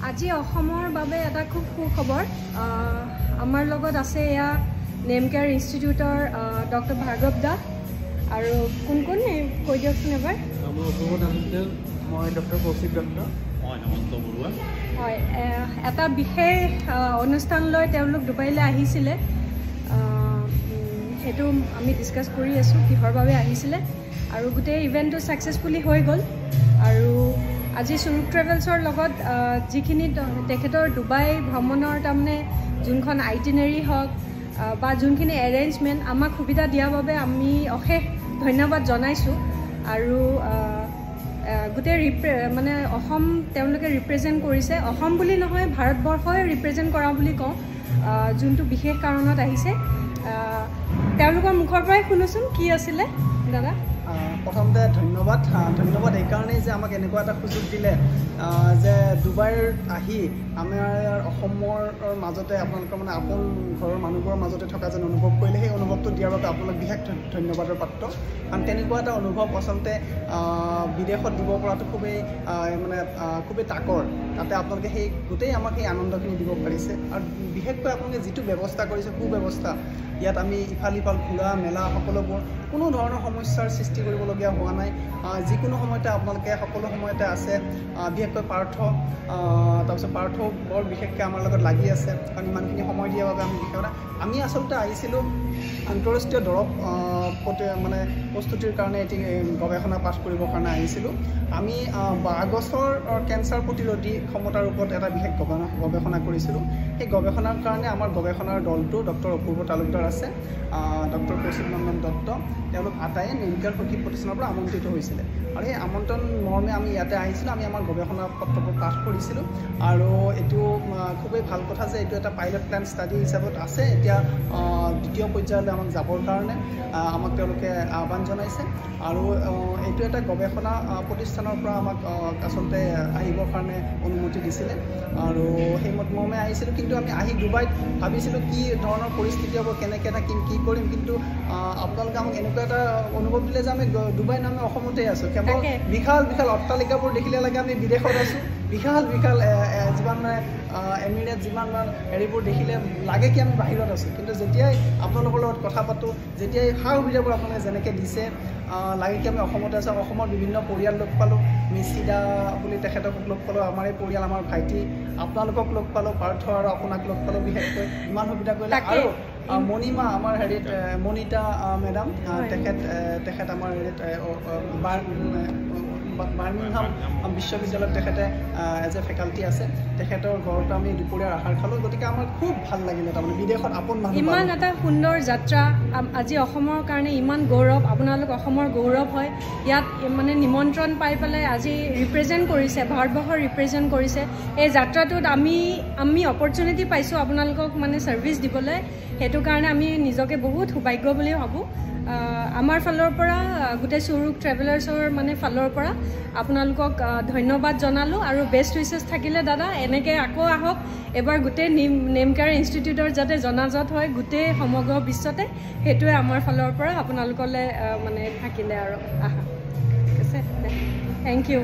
আজি অসমৰ বাবে এটা খুব সুখবৰ। আমাৰ লগত আছে এয়া নেমকেয়াৰ ইনষ্টিটিউটৰ ডক্টৰ ভাৰ্গৱ দা আৰু কোন কোন কৈ দিয়কচোন এবাৰ। মই ডক্টৰ কৌশিক দত্ত। মই হেমন্ত বৰুৱা। হয়, এটা বিশেষ অনুষ্ঠান লৈ তেওঁলোক ডুবাইলৈ আহিছিলে, সেইটো আমি ডিছকাছ কৰি আছোঁ কিহৰ বাবে আহিছিলে। আৰু গোটেই ইভেণ্টটো ছাকচেছফুলি হৈ গ'ল। আৰু আজি চুৰুক ট্ৰেভেলছৰ লগত যিখিনি তেখেতৰ ডুবাই ভ্ৰমণৰ তাৰমানে যোনখন আইটিনেৰী হওক বা যোনখিনি এৰেঞ্জমেণ্ট আমাক সুবিধা দিয়াৰ বাবে আমি অশেষ ধন্যবাদ জনাইছোঁ। আৰু গোটেই মানে অসম তেওঁলোকে ৰিপ্ৰেজেণ্ট কৰিছে, অসম বুলি নহয় ভাৰতবৰ্ষই ৰিপ্ৰেজেণ্ট কৰা বুলি কওঁ, যোনটো বিশেষ কাৰণত আহিছে। তেওঁলোকৰ মুখৰ পৰাই শুনোচোন কি আছিলে দাদা। প্ৰথমতে ধন্যবাদ, ধন্যবাদ এইকাৰণেই যে আমাক এনেকুৱা এটা সুযোগ দিলে যে ডুবাইত আহি আমাৰ অসমৰ মাজতে আপোনালোকৰ মানে আপোন ঘৰৰ মানুহবোৰৰ মাজতে থকা যেন অনুভৱ কৰিলে। সেই অনুভৱটো দিয়াৰ বাবে আপোনালোক বিশেষ ধন্যবাদৰ পাত্ৰ। কাৰণ তেনেকুৱা এটা অনুভৱ আচলতে বিদেশত দিব পৰাটো খুবেই মানে খুবেই তাকৰ। তাতে আপোনালোকে সেই গোটেই আমাক সেই আনন্দখিনি দিব পাৰিছে। আৰু বিশেষকৈ আপোনালোকে যিটো ব্যৱস্থা কৰিছে, সুব্যৱস্থা, ইয়াত আমি ইফাল সিফাল ঘূৰা মেলা সকলোবোৰ কোনো ধৰণৰ সমস্যাৰ সৃষ্টি কৰিবলগীয়া হোৱা নাই। যিকোনো সময়তে আপোনালোকে সকলো সময়তে আছে। বিশেষকৈ পাৰ্থ, তাৰপিছত পাৰ্থ বৰ বিশেষকৈ আমাৰ লগত লাগি আছে, কাৰণ ইমানখিনি সময় দিয়াৰ বাবে আমি বিশেষ আমি আচলতে আহিছিলোঁ আন্তঃৰাষ্ট্ৰীয় দৰৱ মানে প্ৰস্তুতিৰ কাৰণে এটি গৱেষণা পাঠ কৰিবৰ কাৰণে আহিছিলোঁ। আমি বাঁহগছৰ কেঞ্চাৰ প্ৰতিৰোধী ক্ষমতাৰ ওপৰত এটা বিশেষ গৱেষণা কৰিছিলোঁ। সেই গৱেষণাৰ কাৰণে আমাৰ গৱেষণাৰ দলটো ডক্টৰ অপূৰ্ব তালুকদাৰ আছে, ডক্টৰ কৌশিক নন্দন দত্ত, তেওঁলোক আটাইয়ে নেমকেয়াৰ শৈক্ষিক প্ৰতিষ্ঠানৰ পৰা আমন্ত্ৰিত হৈছিলে। আৰু সেই আমন্ত্ৰণ মৰ্মে আমি ইয়াতে আহিছিলোঁ। আমি আমাৰ গৱেষণা পত্ৰবোৰ পাঠ কৰিছিলোঁ। আৰু এইটো খুবেই ভাল কথা যে এইটো এটা পাইলট প্লেন ষ্টাডি হিচাপত আছে। এতিয়া দ্বিতীয় পৰ্যায়লৈ আমাক যাবৰ কাৰণে আমাক তেওঁলোকে আহ্বান জনাইছে। আৰু এইটো এটা গৱেষণা প্ৰতিষ্ঠানৰ পৰা আমাক আচলতে আহিবৰ কাৰণে অনুমতি দিছিলে আৰু সেই মৰ্মে আহিছিলোঁ। কিন্তু আমি আহি ডুবাইত ভাবিছিলোঁ কি ধৰণৰ পৰিস্থিতি হ'ব, কেনেকৈ থাকিম, কি কৰিম, কিন্তু আপোনালোকে আমাক এনেকুৱা এটা অনুভৱ দিলে যে আমি ডুবাই নামে অসমতেই আছোঁ। কেৱল বিশাল বিশাল অট্টালিকাবোৰ দেখিলে লাগে আমি বিদেশত আছোঁ। বিশাল বিশাল যিমান মানে এমিৰেট, যিমান মানে হেৰিবোৰ দেখিলে লাগে কি আমি বাহিৰত আছোঁ। কিন্তু যেতিয়াই আপোনালোকৰ লগত কথা পাতোঁ, যেতিয়াই সা সুবিধাবোৰ আপোনালোকে যেনেকৈ দিছে, লাগে কি আমি অসমতে আছোঁ। অসমৰ বিভিন্ন পৰিয়াল লগ পালোঁ, মিচিদা বুলি তেখেতক লগ পালোঁ, আমাৰ এই পৰিয়াল, আমাৰ ভাইটি, আপোনালোকক লগ পালোঁ, পাৰ্থ আৰু আপোনাক লগ পালোঁ। বিশেষকৈ ইমান সুবিধা কৰিলে। আৰু মণিমা আমাৰ হেৰিত মণিতা মেডাম, তেখেত আমাৰ হেৰিত বাৰ্মিংহাম বিশ্ববিদ্যালয়ত তেখেতে এজ এ ফেকাল্টি আছে। তেখেতৰ ঘৰতো আমি দুপৰীয়াৰ আহাৰ খালোঁ। গতিকে আমাৰ খুব ভাল লাগিলে, তাৰমানে বিদেশত আপোন মানুহ। ইমান এটা সুন্দৰ যাত্ৰা আজি অসমৰ কাৰণে ইমান গৌৰৱ, আপোনালোক অসমৰ গৌৰৱ হয়। ইয়াত মানে নিমন্ত্ৰণ পাই পেলাই আজি ৰিপ্ৰেজেণ্ট কৰিছে, ভাৰতবৰ্ষৰ ৰিপ্ৰেজেণ্ট কৰিছে। এই যাত্ৰাটোত আমি অপৰচুনিটি পাইছোঁ আপোনালোকক মানে ছাৰ্ভিচ দিবলৈ, সেইটো কাৰণে আমি নিজকে বহুত সৌভাগ্য বুলি ভাবোঁ। আমাৰ ফালৰ পৰা, গোটেই চুৰুক ট্ৰেভেলাৰ্ছৰ মানে ফালৰ পৰা আপোনালোকক ধন্যবাদ জনালোঁ আৰু বেষ্ট উইচেছ থাকিলে দাদা। এনেকৈ আকৌ আহক এবাৰ, গোটেই নেমকেয়াৰ ইনষ্টিটিউটৰ যাতে জনাজত হয় গোটেই সমগ্ৰ বিশ্বতে, সেইটোৱে আমাৰ ফালৰ পৰা আপোনালোকলৈ মানে থাকিলে আৰু আহা। ঠিক আছে, thank U.